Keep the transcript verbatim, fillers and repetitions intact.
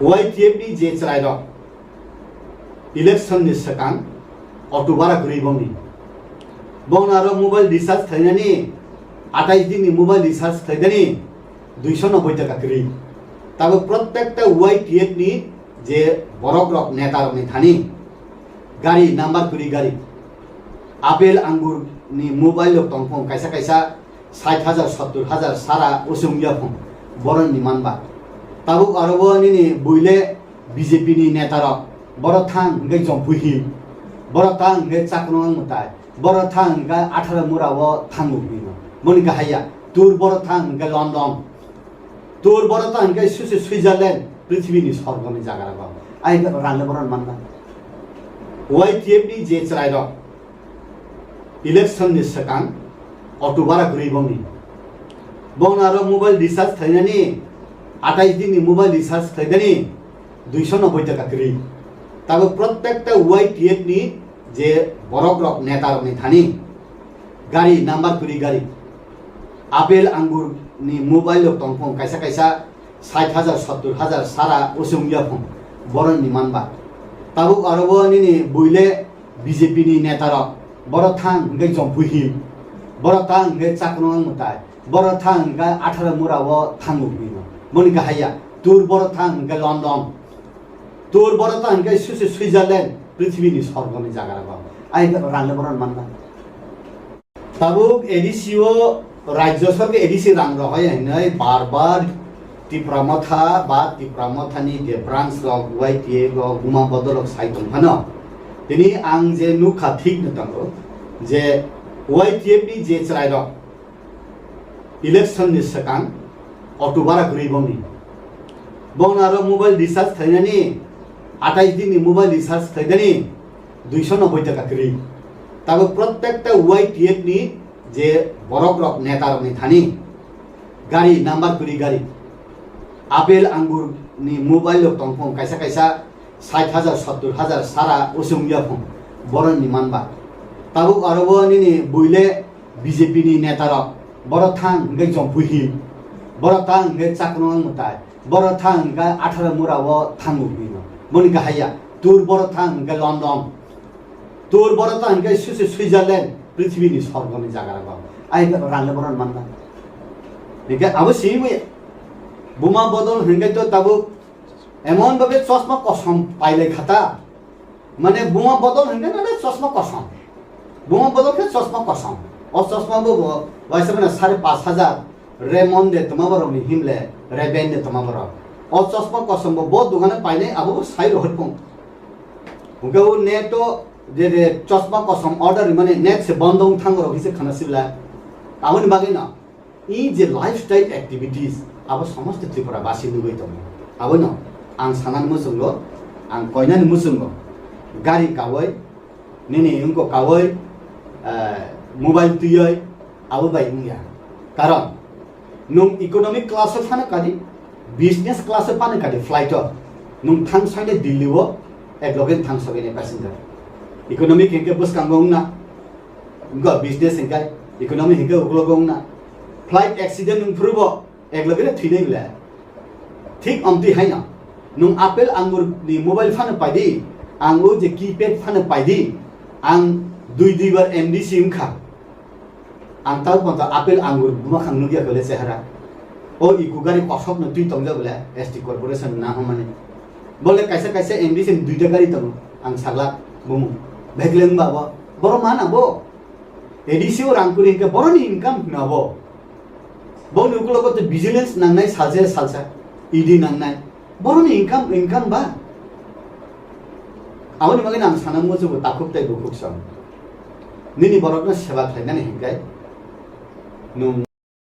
Y T F ni je chwrairok election ni swkang auto bara kwrwi bongni. Bongno aro mobile recharge khlainani, atais din ni mobile recharge khlainani duiso nobboi taka kwrwi. Tabuk prottekta Y T F ni je borok rok neta rok ni thani gari number kwrwi gari, apple angur ni mobile rok tongphung kaisa kaisa sait hajar, sottor hajar sara usi wngya phung borok ni manba. Tabuk aro bo nini buile B J P ni neta rok, borok thang hwnkhe Jompui Hill, borok thang hwnkhe Chaknong Mwtai, borok thang hwnkhe Athara Mura o thango hwnwi no. Boni kahaya tur borok thang hwnkhe London, tur borok thang hwnkhe Swi-, Switzerland, prithibi ni sorgo ni jaga rogo. Ai rang le borok manba. Y T F ni je chwrai rok, election ni swkang auto bara kwrwi bongni. Bongno aro mobile recharge khlainani, atais din ni mobile recharge khlainani duiso nobboi taka kwrwi. Tabuk prottekta Y T F ni je borok rok neta rok ni thani gari number kwrwi gari, apple angur ni mobile rok tongphung kaisa kaisa sait hajar, sottor hajar sara usi wngya phung borok ni manba. Tabuk aro bo nini buile B J P ni neta rok, borok thang hwnkhe Jompui Hill, borok thang hwnkhe Chaknong Mwtai, borok thang hwnkhe Athara Mura o thango hwnwi no. Boni kahaya tur borok thang hwnkhe London, tur borok thang hwnkhe Swi-, Switzerland, prithibi ni sorgo ni jaga rogo. Ai rang le borok manba. Tabuk A D C o rajya sorkar A D C rang rohoi hinwi bar bar Tipra Motha ba Tipra Motha ni je branch rok, Y T F rok, buma bodol rok sai tong phano. Tini ang je nukha thik no tongo je Y T F ni je chwrai rok election ni swkang auto bara kwrwi bongni. Bongno aro mobile recharge khlainani, atais din ni mobile recharge khlainani duiso nobboi taka kwrwi. Tabuk prottekta Y T F ni je borok rok neta rok ni thani gari number kwrwi gari, apple angur ni mobile rok tongphung kaisa kaisa sait hajar, sottor hajar sara usi wngya phung borok ni manba. Tabuk aro bo nini buile B J P ni neta rok, borok thang hwnkhe Jompui Hill, borok thang hwnkhe Chaknong Mwtai, borok thang hwnkhe Athara Mura o thango hwnwi no. Boni kahaya tur borok thang hwnkhe London, tur borok thang hwnkhe Swi-, Switzerland, prithibi ni sorgo ni jaga rogo. Ai rang le borok manba. Hwnkhe abo simi buma bodol hwnkhe to tabuk emon babe chosma kosom pailai khata. Mane buma bodol hwnkhe nade chosma kosom. Buma bodol khe chosma kosom. O chosma bo bo waisa mane sare pash hajar Raymond de toma borok ni himle, Ray-Ban de toma borok. O chosma kosom bo bo dogano painai abo bo sai rohor pung. Hwnkhe o net o je je chosma kosom order rimani net se bondo wng thango rok hise khana sibla. Aboni bagwi no. I je lifestyle activities abo somosto Tripura basi nugwi tongo. Abono ang sanani muchungo, ang koinani muchungo gari kawai, nini wngko kawai, eh, mobile twiwi abo bai wngya. Karon nwng economic class o phano kadi, business class o phano kadi flight o nwng thang soine Delhi o ek loge thang sogene passenger. Economic hwnkhe bwskango wngna, wngkha business hwnkhe, economy hwnkhe uklogo wngna. Flight accident wngphuru bo ek loge no thwinai bwle. Thik omtwi haino nwng apple angur ni mobile phano paidi, ang o je keypad phano paidi, ang dui dui bar M D C wngkha. Ang tao ponto apple angur buma khang nugya kole chehara. O iku gari kosok no twi tongja bwle S T corporation na hwnmani. Bole kaisa kaisa M D C ni duita gari tongo, ang saglak bumung. Bhekle wngba bo, borok mana bo. A D C o rang kwrwi hwnkhe boroni income hwna bo. Boni ukulogo tei vigilance nangnai salsa salsa, E D nangnai. Boroni income, income ba. Aboni bagwi ang sana muchungo takhuk tei bukhuk song. Nini borokno seba khlainani hwnkhe nwng